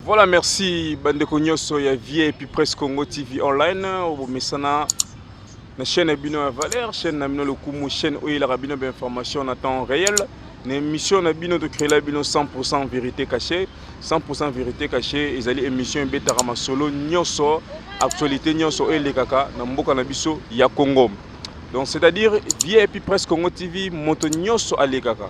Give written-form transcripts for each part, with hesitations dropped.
Voilà, merci bandeko nyonso ya VIP Presse Congo TV online. Bomesana na chaîne na bino ya valeur, chaîne na bino lokumu, chaîne oyo elaka bino ba information na temps réel. Na émission na bino tocréela bino 100% vérité cachée. 100% vérité cachée ezali émission ebetaka masolo nyonso, actualité nyonso oyo elekaka na mboka na biso ya Congo. Donc c'est-à-dire VIP Presse Congo TV, moto nyonso alekaka.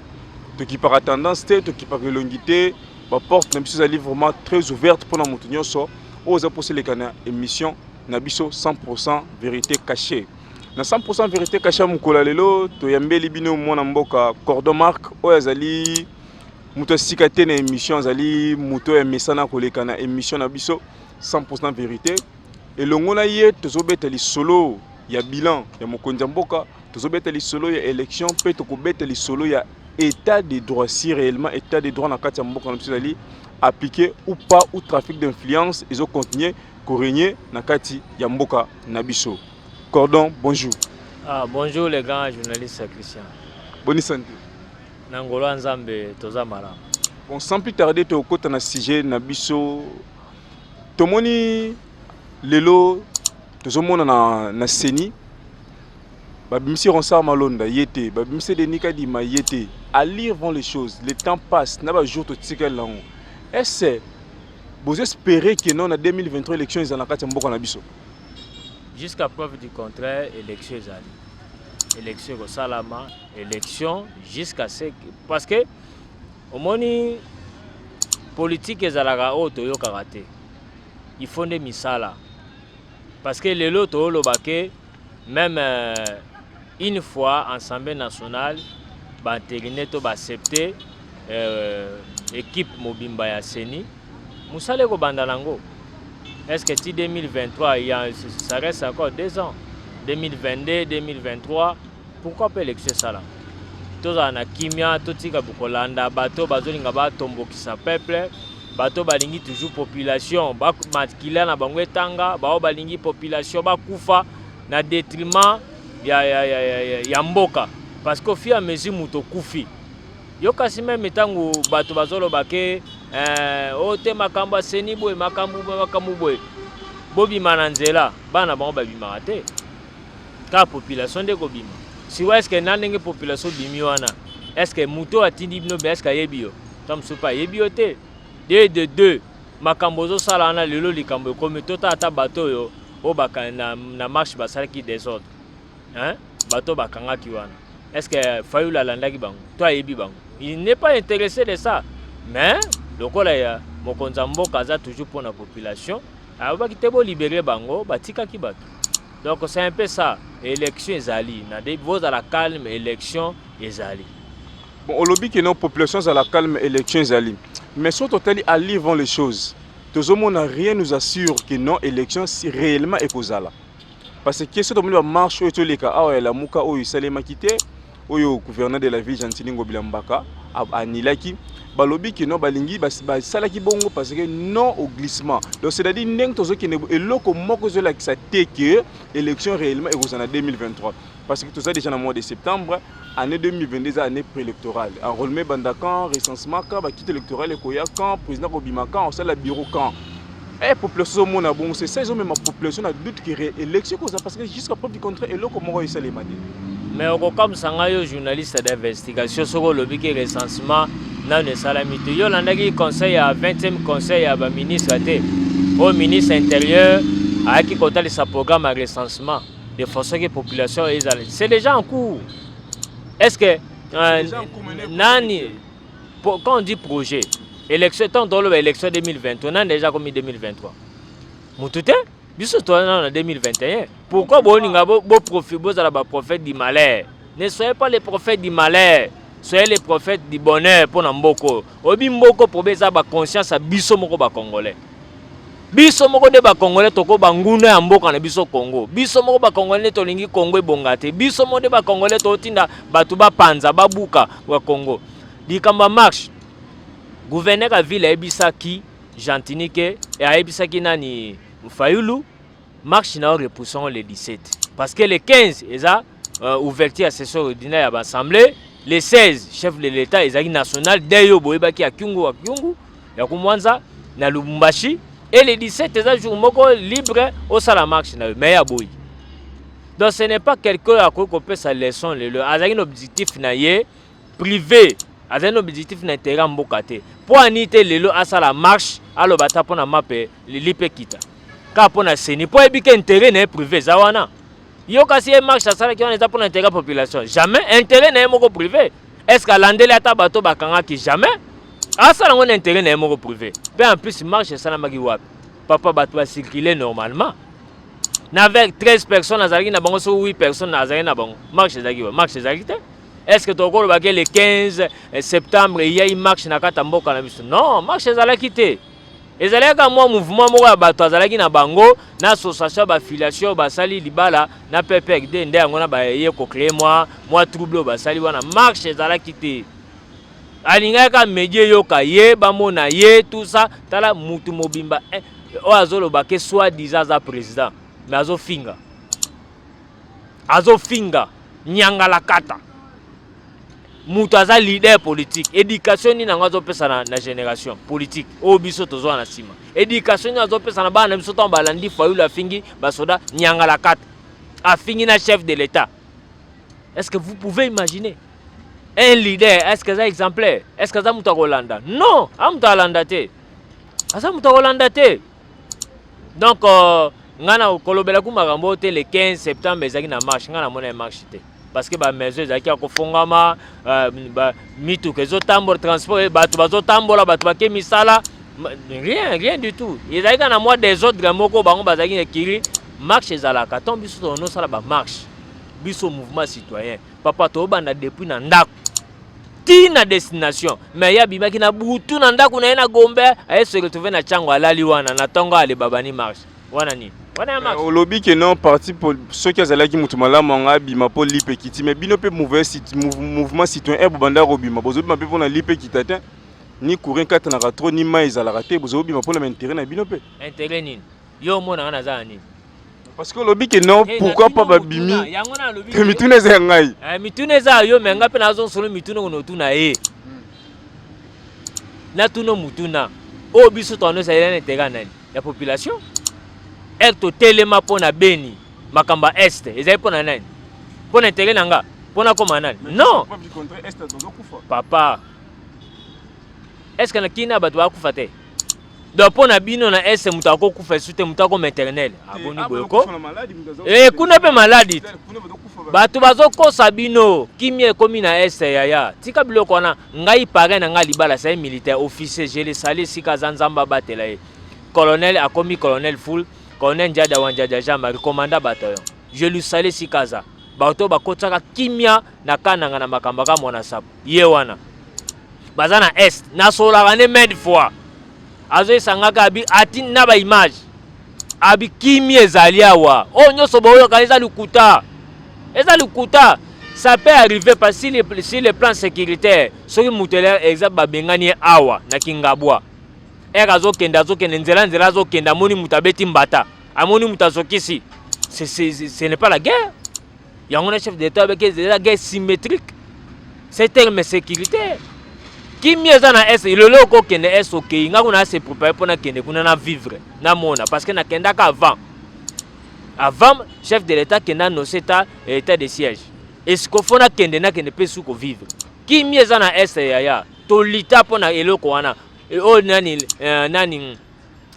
Tokipaka tendance te, tokipaka elongi te. Baporte na biso ezali vraiment très ouverte mpona moto nyonso oyo oza mposa eleka na émission na biso 100% vérité cachée. Na 100% vérité cachée ya mokolo ya lelo, toyambeli bino mwana mboka Cordon Mark, oyo azali moto ya sika te na émission, azali moto oyo amesana koleka na émission na biso 100% vérité. Elongo na ye, tozobeta lisolo ya bilan ya mokonzi ya mboka, tozobeta lisolo ya élection mpe tokobeta lisolo ya état de droit, si réellement état de droit na kati ya mboka na biso ezali appliqué ou pas, ou trafic d'influence ezocontinue korégner na kati ya mboka na biso. Cordon, bonjour. Ah, bonjour les grands journalistes Christian. Boni santé? Na ngolo ya Nzambe, toza malamu. Bon, sans plus tarder, tokota na sujet na biso. Tomoni lelo, tozomona na CENI babimisi Ronsard Malonda ye te, babimisi Denis Kadima ye te. À lire vont les choses, le temps passe, na bajour totikali yango. Est-ce bozoespérer ke non, na 2023 élection eza na kati ya mboka na biso? Jusqu'à preuve du contraire, élection ezali. Élection ekosalama, élection jusqu'à ce que, parce que omoni, politique ezalaka oyo toyokaka te, il faut nde misala, parce que lelo tooloba ke même une fois Assemblée nationale baentériner to baaccepte équipe mobimba ya CENI, mosala ekobanda nango. Est ce que ti 2023, il y a, ça reste encore 2 ans, 2022, 2023, pourquoi pas élection esalama? Tozala na kimia, totika kolanda bato bazolinga batombokisa peuple, bato balingi toujours population makila na bango etanga, bao balingi population bakufa na détriment ya mboka, parce que au fur et à mesure moto okufi yo, kasi même ntango bato bazoloba ke oyo te, makambo ya CENI boye, makambo boye, makambo boye, bobima na nzela, bana bango babimaka te, kaka population nde kobima. Sikoyo est-ce na ndenge population bimi wana, est-ce moto oyo atindi bino be, est-ce ayebi yo? Ta mosusu mpe ayebi yo te. De de deux, makambo ozosala wana lelo, likambo ekomi tota ata bato oyo na marche basalaki désordre, hein? Bato bakangaki wana, est ce que Fayulu alandaki bango to ayebi bango? Il n'est pas intéressé de ça. Mais lokola ya mokonzi ya mboka aza toujours mpona population, alobaki te bolibérer bango, batikaki bato. Donc c'est un peu ça. Élection ezali na de, bozala calme, élection ezali. Bon, olobi ke non, population ezala calme, élection ezali, mais soki totali à lire les choses, tozomona rien nous assure que non, élection si réellement ekozala, parce que soki tomoni bamarche oyo toleka awa ya Lamuka oyo esalemaki te, oyo gouverneur de la ville Gentiny Ngobila Mbaka anilaki, balobi ke non, balingi basalaki bongo parce que non au glissement. Donc c'est à dire ndenge tozokende, eloko moko ezolakisa te ke élection réellement ekozala na 2023, parce que toza déjà na mois de septembre. Année 2022 eza année préélectorale. Enrôlement ebanda quand? Recensement quand? Bakite électoral ekoya quand? Président kobima quand? Osala bureau quand? Population ozomona bongo, c'est ça, ezomema population na doute ke élection ekozala, parce que jusqu'à preuve du contraire, eloko moko esalema te. Mais okokamwisa ngai, yo journaliste d'investigation, soki olobi ke recensement nano esalami te, yo olandaki conseil ya 20e conseil ya baministre te, oyo ministre intérieur ayaki kotalisa programme ya recensement de façon que population ezala, c'est déjà en cours. Est ce que nani, quand on dit projet élection, tant toloba élection 2023, nani déjà komi 2023 mutu te, biso toza nano na 2021. Pourquoi bolinga boprofi, bozala baprophète du malheur? Ne soyez pas les prophètes du malheur, soyez les prophètes du bonheur mpo na mboka oyo. Oyebi, mboka problème eza baconscience ya biso moko bacongolais. Biso moko nde bacongolais toko banguna ya mboka na biso Congo. Biso moko bacongolais nde tolingi Congo ebonga te. Biso moko nde bacongolais totinda bato bapanza, babuka ya Congo. Likambo ya marche, gouverneur ya ville ayebisaki Gentiny ke ayebisaki nani, Fayulu, marche na yo repoussons le 17, parce que le 15 eza ouverture ya session ordinaire ya baassemblée, le 16 chef de l'État ezalaki national de yo boyebaki ya Kyungu wa Kyungu ya Kumwanza. na Lubumbashi et le 17 eza jour moko libre osala marche na yo, mais ya boyi. Donc ce n'est pas quelqu'un akoki kopesa leçon lelo. Azalaki na objectif na ye privé, azali na objectif na intérêt ya mboka te. Mpo ani te lelo asala marche, aloba ata mpo na mape lili mpe kita kaka mpo na CENI, mpo ayebi ke intérêt na ye privé eza wana. Yo kasi ye marche asalaki wana eza mpo na intérêt ya population? Jamais. Intérêt na ye moko privé. Est ce que alandeli ata bato bakangaki? Jamais. Asala yango na intérêt na ye moko privé. Mpe en plus, marche esalamaki wapi, papa? Bato bacircule normalement na avec 13 personnes azalaki na bango, soki 8 personnes azalaki na bango. Marche ezalaki wa? Marche ezalaki te. Est ce que tokolobaki le 15 septembre eyai marche na kati ya mboka na biso? Non, marche ezalaki te. Ezalaki kaka mwa mouvement moko ya bato azalaki na bango na association ya baaffiliation basali libala na PPRD, nde yango na baye kocréer mwa trouble oyo basali wana. Marche ezalaki te. Alingaki kaka média eyoka ye, bamona ye, tout ça. Tala mutu mobimba oyo azoloba ke soi disant aza président, mais azofinga, azofinga nyangalakata. Moto aza leader politique, éducation nini yango azopesa na génération politique oyo biso tozwa na nsima? Éducation nini azopesa na bana na biso ntango balandi Fayulu afingi basoda nyangalakata, afingi na chef de l'État? Est ce que vous pouvez imaginer un leader? Est ce que aza exemplaire? Est ce que aza moto akolanda? Non, aza moto alanda te, aza moto akolanda te. Donc ngai na kolobela ku makambo oyo te. Le 15 septembre ezalaki na marche, ngai namona marche te, parce que bamaison ezalaki ya kofongama, mituka ezotambola, transport, bato bazotambola, bato bake misala, rien, rien du tout. Ezalaki kaka na mwa désordre moko bango bazalaki na ekiri. Marche ezalaka ntango biso tonosala bamarche, biso mouvement citoyen, papa, tobanda depuis na ndako ti na destination. Mais ye abimaki na butu na ndako na ye na Gombe, aye se retrouve na ntango alali wana na ntongo, aleba bani marche wana nini wana ya marche? Olobi ke non, parti soki azalaki motu malamu anga abima mpo lipe ekiti, mais bino mpe mouvement citoyen bobanda kobima, bozobima mpe mpona lipe ekita te, ni courant ekatanaka trop, ni mai ezalaka te. Bozobima mpona baintérêt na bino mpe. Intérêt nini? Yo omonanga naza na nini? Parce que olobi ke non, pourquoi pas babimi? Yango nalobi. Te, mituna eza ya ngai. Mituna eza yo, mais nga mpe nazosolo mituna kono otuna ye. Natuna mutuna oyo biso toano ezali na intérêt nani ya population? Ere totelema mpo na Beni, makambo ya Est ezali mpo na nani? Mpo na intérêt na nga, mpo na koma nani? Non, papa. Est ce que na kina bato bakufa te? Donc mpo na bino na Est moto akokufa esu te, moto akoma éternel aboni boyeko kuna mpe maladi, bato bazokosa bino. Kimia ekomi na Est, yaya, tika biloko wana. Ngai parrain na ngai libala sai militaire officier, je le salue esika aza, Nzambe abatela ye. Colonel, akomi colonel full, colonel Njada wa Njada Jean Marie, commandant bataillon, je lui salue esika aza. Bato bakotiaka kimia na Kananga na makambo aka mwana sapo ye wana baza na Est. Nasolaka nde maintes fois, azoyesangaka abi ati na baimage, abi kimia ezali awa. Oyo nyonso boyoka eza lukuta, eza lukuta. Ça peut arriver parce si le plan sécuritaire, soki moto exemple babengani ye awa na Kingabwa, ere azokende, azokende nzela nzela, azokende, amoni moto abeti mbata, amoni moto azokisi, ce n'est pas la guerre. Yango na chef d'État abeki eza guerre symétrique, c'est terme sécuritaire. Kimia eza na Est lelo. Okokende Est, okei, nga kuna ase préparé mpo nakende kuna na vivre, namona, parce que nakendaka avant, avant chef de l'État akende annonce état de siège. Esiko fo nakende, nakende mpe su kovivre. Kimia eza na Est, yaya. Tolita mpo na eloko wana oyo nani nani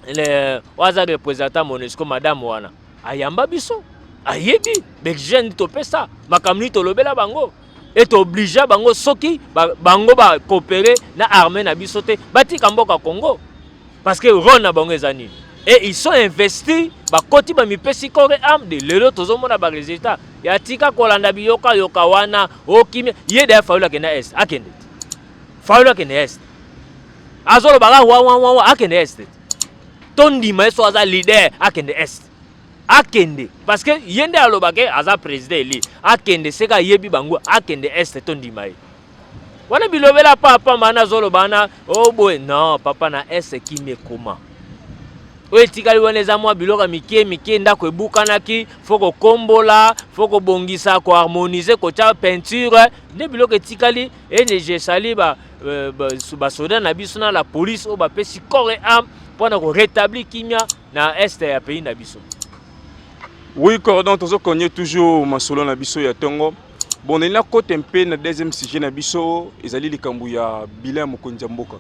oyo aza représentant MONUSCO, madame wana ayamba biso, ayebi baexige nini topesa, makambo nini tolobela bango e tooblige bango. Soki bango bacoopérer na armée na biso te, batika mboka Congo, parce que rôle na bango eza nini? Et ils sont investis, bakoti, bamipesi corps et âme. De lelo tozomona barésultat ya tika kolanda biyokayoka wana. Okimia ye daya. Fayulu akende Est, akende te. Fayulu akende Est, azolobaka wawawawa, akende Est te. Tondima ye so aza leader, akende Est, akende, parce que ye nde alobaka aza président élu. Akende seka ayebi bango, akende Est, tondima ye wana. Bilobela papa mana azoloba wana o boye, non papa, na Est kimi ekoma. Oyo etikali wana eza mwa biloko ya mike mike, ndako ebukanaki, fo kokombola, fo kobongisa, koharmoniser, kotia peinture, nde biloko etikali. Ene je salue basoda na biso na la police oyo bapesi corps et âme. mpona korétablir kimia na est ya pays na biso. Oui, cordon, tozokonye toujours masolo na biso ya ntongo. Bon, nalingi nakota mpe na deuxième sujet na biso, ezali likambo ya bilan ya mokonzi ya mboka.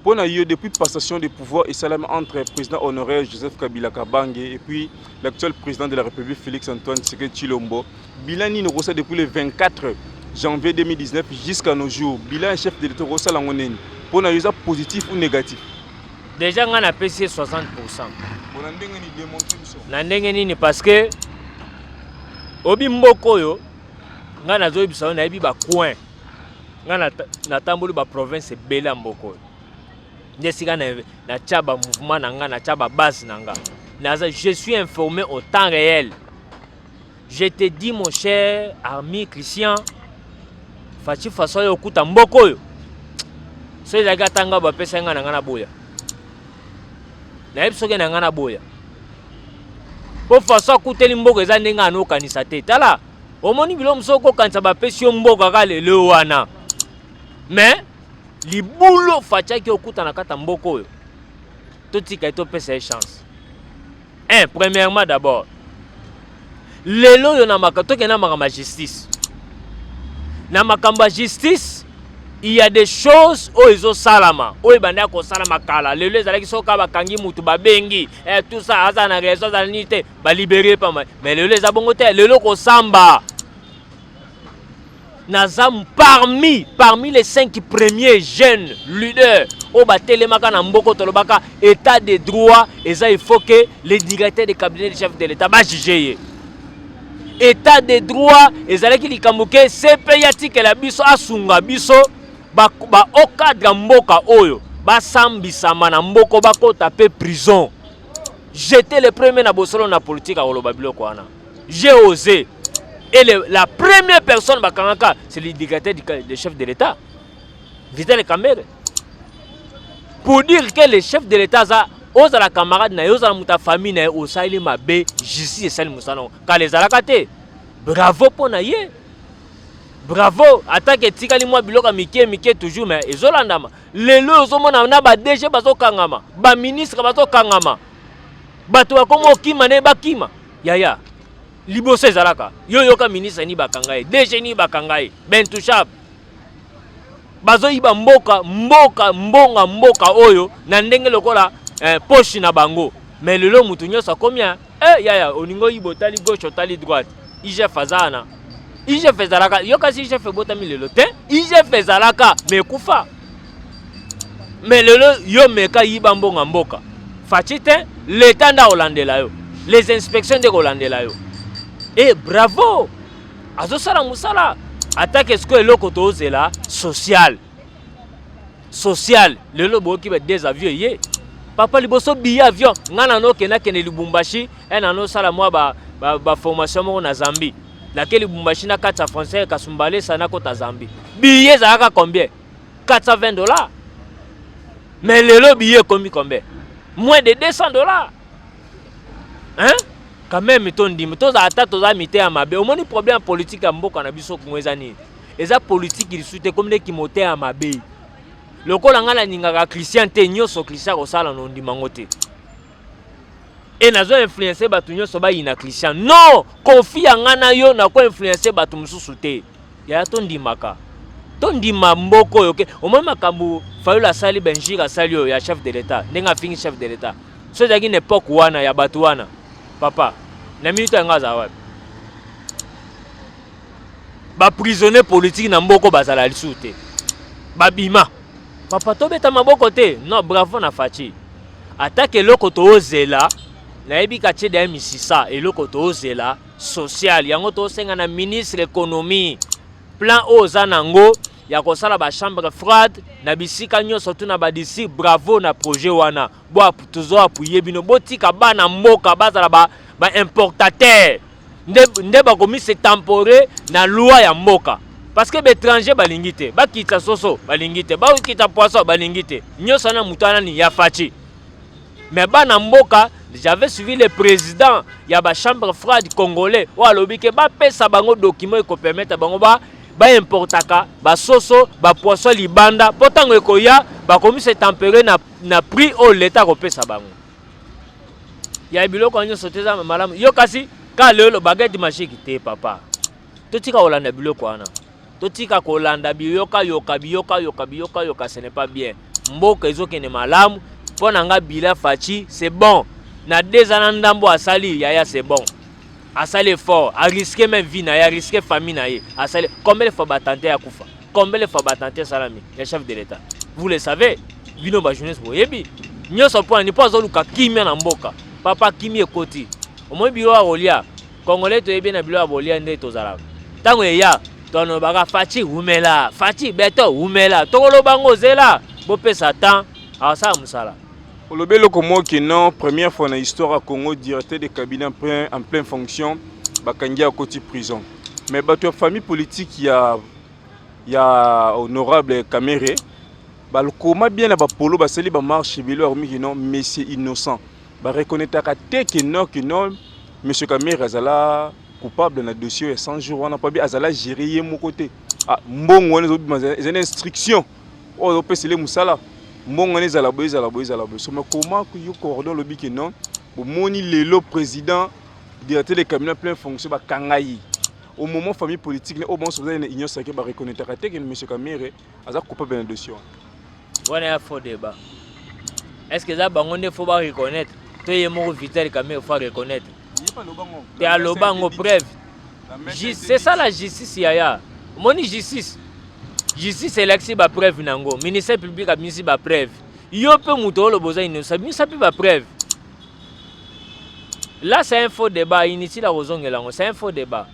Mpo na yo, depuis passation de pouvoir esalami entre président honoraire Joseph Kabila Kabange et puis l'actuel président de la République Félix Antoine Tshisekedi Tshilombo, bilan nini okosala depuis le 24 janvier 2019 jusqu'à nos jours? Bilan ya chef de l'État, okosala yango nini? Mpo na yo, eza positif ou négatif? Déjà ngai napesi ye 60. Bona ndenge nini? Démontre biso. Na ndenge nini? Parce que obi mboka oyo, ngai nazoyebisa yo, nayebi bacoin. Ngai natamboli baprovince ebele ya mboka oyo, nde esika natya bamouvement na ngai, natya babase na ngai. Naza, je suis informé au temps réel. Je te dis, mon cher ami Christian, Fatshi, façon oyo okuta mboka oyo, so ezalaki ata ngai bapesa ngai na ngai, naboya. Nayebi soki na ngai naboya, mpo façon akuteli mboka eza ndenge anokanisa te. Tala, omoni biloko mosusu okokanisa bapesi yo mboka kaka lelo wana, mais libulu Fatshi okuta na kati ya mboka oyo, totika ye, topesa ye chance. Un, premièrement, d'abord, lelo oyo na tokende na makambo ya justice. Na makambo ya justice, il y a des choses oyo ezosalama, oyo ebandaki kosalama kala. Lelo ezalaki soki kaka bakangi mutu, babengi tout ça, aza na raison, aza na nini te, balibérer pamba. Mais lelo eza bongo te. Lelo kosamba, naza parmi les cinq premiers jeunes leaders oyo batelemaka na mboka. Tolobaka état de droit eza, il faut que le directeur de cabinet du chef de l'État bajuge ye. État de droit ezalaki likambo ke CPI atikela biso, asunga biso baocadre ba mboka oyo basambisama na mboka, bakota mpe prison. J'étais le premier na bosolo na politique akoloba biloko wana. J'ai osé et la première personne bakangaka, c'est le directeur du chef de l'État, Vital Kamerhe. Pour dire que le chef de l'État aza, ozala camarade na ye, ozala moto ya famille na ye, osali mabe, justice esali mosala ngo. Kala ezalaka te. Bravo mpo na ye, bravo. Atake etikali mwa biloko ya mike mike toujours, mais ezolandama. Lelo ozomona na ba DG bazokangama, baministre bazokangama, bato bakoma okima na ye, bakima. Yaya, liboso ezalaka yo yoka ministre nini bakanga ye, DG nini bakanga ye, baintouchable bazoyiba mboka, mboka, mbonga mboka oyo na ndenge lokola poche na bango. Mais lelo motu nyonso akomi yaya, olingi oyiba, otali gauche, otali droite, IGF aza wana. IGF ezalaka, yo kasi IGF ebotami lelo te. IGF ezalaka mais ekufa. Mais lelo yo meka yiba mbonga mboka, Fatshi te, l'État nde akolandela yo, les inspections nde kolandela yo. E bravo, azosala mosala. Atake sikoyo eloko tozela, social, social. Lelo boyoki ba des avions ye papa liboso, billet avion, ngai nano okende, akende Lubumbashi, e nanosala mwa baformation ba moko na Zambie. Nake Lubumbashi na kati ya frontière Kasumbalesa, nakota Zambie, billet ezalaka combien? 420 dollars. Mais lelo billet ekomi combien? Moins de 200 dollars, hein? Quand même, tondima, tozala ata toza mite ya mabe. Omoni problème ya politique ya mboka na biso Kongo eza nini? Eza politique lisusu te, ekomi nde kimote ya mabe. Lokola ngai nalingaka Christian te, nyonso Christian kosala na ondimango te, e nazo influence bato nyonso bayina Christian. Non, kofi ya ngai na yo, nakoinfluence bato mosusu te. Yaya, tondimaka, tondima mboka oyo ke omoni makambo Fayulu asali, bainjures asali oyo ya chef de l'État, ndenge afingi chef de l'État. So ezalaki na époque wana ya bato wana, papa, na minute yango azala wapi? Baprisonnier politique na mboka bazala lisusu te, babima. Papa, tobeta maboko te? Non, bravo na Fatshi. Atake eloko toozela, nayebi katie deya misisa, eloko toozela social yango, tosenga na ministre économie, plan oyo oza nango ya kosala bachambre froide na bisika nyonso tu na badistrict, bravo na projet wana. Bo tozo appuyer bino. Botika bana mboka bazala baimportateur ba nde bakomi se tempore na loi ya mboka, parce que baétranger balingi te bakita soso, balingi te bakita poisson, balingi te nyonso wana. Moto wana nini ya Fatshi? Mais bana mboka, j'avais suivi le président ya bachambre froide congolais oyo alobi ke bapesa bango document ekopermettre bango ba Baimportaka basoso, bapoisson libanda, mpo ntango ekoya bakomi se tempere na prix oyo leta akopesa bango ya biloko nyonso te. Eza malamu yo, kasi ka lelo baguette magique te. Papa, totika kolanda biloko wana, totika kolanda biyokayoka, biyokayoka, biyokayoka, ce n'est pas bien. Mboka ezokende malamu. Mpo na nga, bila Fatshi, c'est bon. Na 2 ans na ndambo asali, yaya, c'est bon. Asali effort, arisque même vie na ye, arisque famille na ye. Asali combien de fois batante ya kufa, combien de fois batante esalami ya chef de l'État, vous le savez. Bino bajournaliste boyebi nyonso. Mpo nani? Mpo azoluka kimia na mboka. Papa, kimia ekoti, omoni biloko ya kolia. Congolais toyebi na biloko ya kolia nde tozalaka. Ntango eya, tolobaka Fatshi wumela, Fatshi béton wumela. Tokoloba ngo, ozela, bopesa temps, akosala mosala. Olobi eloko moko, non? Première fois na histoire ya Congo, directeur de cabinet en pleine fonction bakangi, akoti prison. Mais bato ya famille politique ya honorable Kamerhe balokoma bien na bapolo, basali bamarche ebele, bakomiki non, monsieur innocent. Bareconnaîtraka te ke non, ke non, monsieur Kamerhe azala coupable na dossier ya 100 jours wana, po abi azala géré ye moko te. Ah, mbongo wana ezobima, eza na instruction oyo azopesele mosala. Mbongo wana ezala boye, ezala boye, ezala boye. So mais comment yo cordon olobi ke non? Bomoni lelo président, directeur de cabinet plein fonction, bakanga ye au moment famille politique ne oyo banso bazali na union sacrée bareconnaîtraka te ke monsieur Kamerhe aza coupable na dossier wana. Wana ya faux débat. Est ce que eza bango nde faut bareconnaître to ye moko Vital Kamerhe faut reconnaître te? Aloba yango, preuve, c'est ça la justice. Yaya, omoni justice, justice elakisi bapreuve nango. Ministère public abimisi bapreuve. Yo mpe moto oloba oza innocent, abimisa mpe bapreuve. Là, c'est un faux débat inutile. Akozongela yango, c'est un faux débat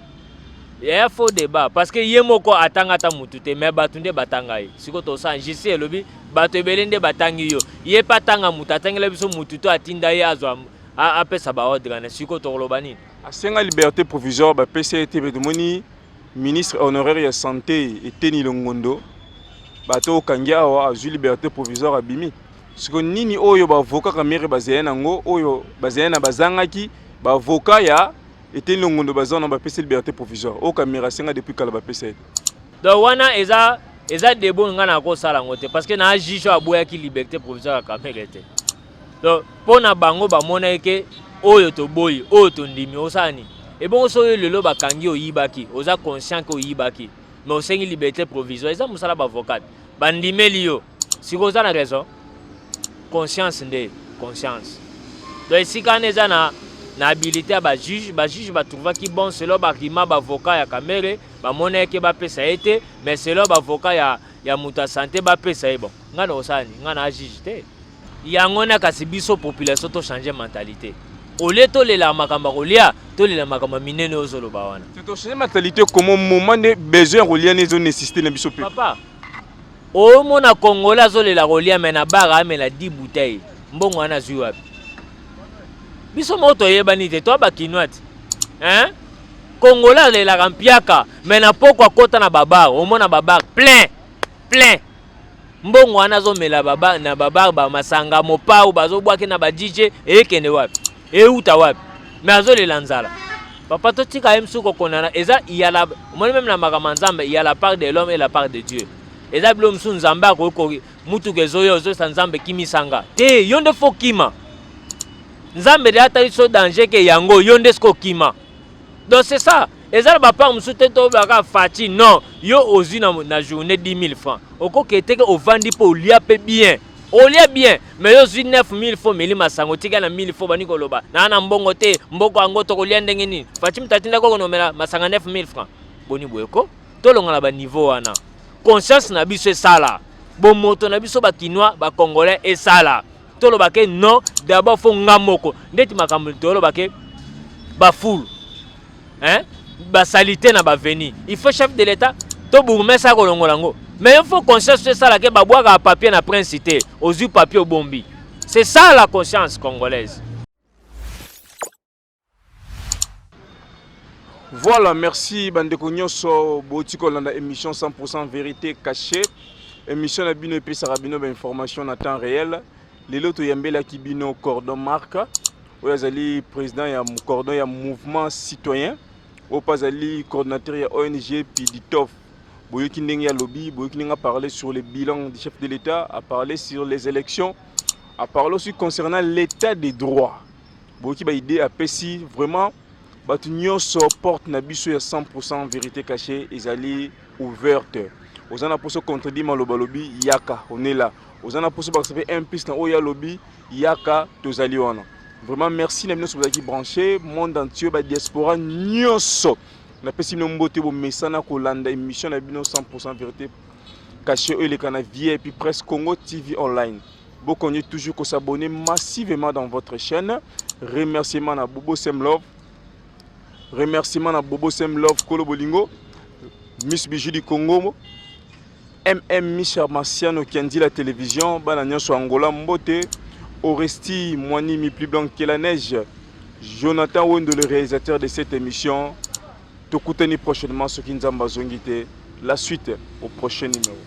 ya faux débat, parce que ye moko atanga ata mutu te, mais bato nde batanga ye. Sikoyo tosala justice, elobi bato ebele nde batangi yo. Ye mpe atanga mutu, atangela biso mutu to atinda ye azwa apesa baordre wana. Sikoyo tokoloba nini? Asenga liberté provisoire, bapesi ye te. Tomoni ministre honoraire ya santé Eteni Longondo, bato okangi awa, azwi liberté provisoire, abimi. Sikoyo nini oyo baavocat Kamerhe bazali nango, oyo bazali na bazangaki? Baavocat ya Eteni Longondo baza na bapesi liberté provisoire, oyo Kamerhe asenga depuis kala, bapesa ye te. Donc wana eza débat ngai nakosala yango te, parce que na juge oyo aboyaki liberté provisoire ya Kamerhe te. Donc mpo na bango bamonaki ke oyo toboyi, oyo tondimi, osala nini? Ebongo soki lelo bakangi, oyibaki, oza conscient ke oyibaki, mais osengi liberté provisoire, eza mosala baavocat, bandimeli yo. Sikoyo oza na raison, conscience nde conscience. Donc esika wana eza na habilité ya bajuge. Bajuge batrouvaki bon selon barima baavocat ya Kamerhe, bamonaki ke bapesa ye te, mais selon baavocat ya moto ya santé, bapesa ye. Bon, ngai na kosala nini? Ngai na juge te. Yango na kasi biso population tochange mentalité. Olie tolela makambo ya kolia, tolela makambo ya minene oyo ozoloba wana. Tochange mentalité comment, moment nde besoin ya kolia nde ezonécessité na biso mpe? Papa, omona Congolais azolela kolia, mais na bar amela 10 bouteille. Mbongo wana azwi wapi? Biso moko toyebani te, toa bakinois te, hein? Congolais alelaka mpiaka, mais na poko akɔta na babar, omona babar plein plein. Mbongo wana azomela na babar, bamasanga mopau bazobwaki na ba DJ, eyekende wapi? Euta wapi? Mais azolela nzala. Papa, totika ye mosusu kokondana. Eza yala, omoni, même na makambo ya Nzambe, ya la part de l'homme et la part de Dieu. Eza bilo mosusu Nzambe akoki. Mutuka ezoya, ozosa Nzambe kimisanga te. Yo nde faut kima. Nzambe de atali so danger ke yango, yo nde soki okima. Donc c'est ça, eza na bapart mosusu te. Tobaka Fatshi, non. Yo ozwi na journée 10 000 francs, okoki teke ovandi mpo olia mpe bien, olia bien, mais yo ozwi 9 000 francs, omeli masango, otika na 1000 francs, bandi koloba naa na mbongo te. Mbongo yango tokolia ndenge nini? Fatshi moto atindaki okonomela masanga 9 000 francs? Boni boye ko? Tolonga na baniveau wana. Conscience na biso esala, bomoto na biso bakinois, bacongolais esala. Toloba ke non, d'abord faut nga moko ndeti makambo toloba ke bafulu, hein, basaleté na baavenue, il faut chef de l'État to bourgmestre akolongola yango. Mais il faut conscience esala ke babwakaka papier na prince te. Ozwi papier, obombi. C'est ça la conscience congolaise. Voilà, merci bandeko nyonso boti kolanda émission 100% vérité cachée. Émission na bino epesaka bino bainformation na temps réel. Lelo toyambelaki bino Cordon Mark, oyo azali président ya cordon ya mouvement citoyen, oyo mpe azali coordonnateur ya ONG Piditof. Boyoki ndenge alobi, boyoki ndenge a parlé sur le bilan du chef de l'État, a parlé sur les élections, a parlé aussi concernant l'état des droits. Boyoki ba idée apesi. Vraiment, bato nyonso, porte na biso ya 100% vérité cachée ezali ouverte. Oza na mposa contredire maloba alobi, yaka, on est là. Oza na mposa bakisa mpe un plus na oyo alobi, yaka, tozali wana. Vraiment, merci na bino nyonso bozalaki branché, monde entier, badiaspora nyonso, napesi bino mbote. Bomesana kolanda émission na bino 100% vérité cachée oyo eleka na VIP Presse Congo TV online. Bokontinue toujours kos'abonner massivement dans votre chaîne. Remerciement na Bobo Sem Love, remerciement na Bobo Sem Love, Kolo Bolingo, Miss Bijou du Congo, MM Michel Marciano Kiandi, la télévision bana nyonso Angola mbote, Oresti Mwanimi, plus blanc que la neige, Jonathan Wendo, le réalisateur de cette émission. Tokutani prochainement soki Nzambe azongi te. La suite au prochain numéro.